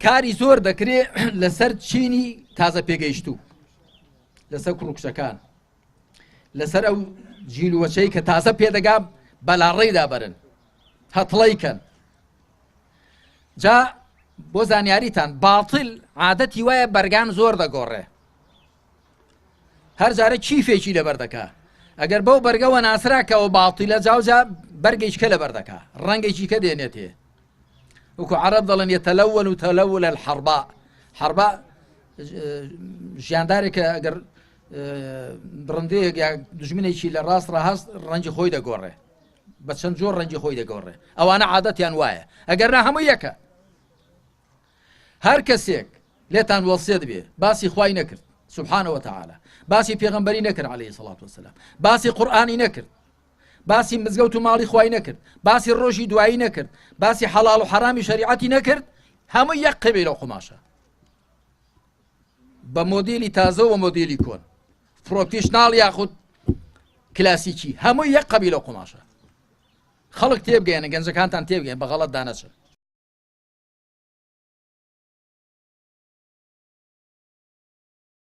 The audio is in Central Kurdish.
کاری زۆر دەکرێ لەسەر چینی تازە پێگەیشتوو، لەسەر کوڕ و کچەکان، لەسەر ئەو جیلوەچەی کە تازە پێدەگا بەلاڕێیدا بەرن، هەتڵەی کەن. جا بۆ زانیاریتان باتل عادەتی وایە بەرگان زۆر دەگۆڕێ، هەر جارە کیفێکی لەبەر دەکا. ئەگەر بەو بەرگەوە ناسراکەوە باتیلە، جاوجا بەرگێکی کە لەبەر دەکا، ڕەنگێکی کە دێنێتێ. وەکو عەرەب دەڵێن يتلون تلون الحرباء. حرباء ژیاندارێکە ئەگەر بڕندەیەک یا دژمنێکی لە ڕاست ڕاهاست ڕەنگی خۆی دەگۆڕێ، بە چەند جۆر ڕەنگی خۆی دەگۆڕێ. ئەوانە عادەتیان وایە، ئەگەر نا هەموو یەکە. هەر کەسێک لێتان وەسیەت بێ باسی خوای نەکرد سبحانه وتعالى، باسی پێغەمبەری نەکرد عليه الصلاة والسلام، باسی قورئانی نەکرد، باسی مزگەوت و ماڵی خوای نەکرد، باسی ڕۆژی دوایی نەکرد، باسی حەڵاڵ و حەرامی شەریعەتی نەکرد، هەموو یەک قەبیلە و قوماشە بە مۆدیلی تازە و مۆدیلی کۆن، پرۆفیشناڵ یاخود کلاسیکی، هەموو یەک قەبیلە و قوماشە. خەڵک تێبگەێنە، گەنجەکانتان تێبگەن، بە غەڵەت دانەچن.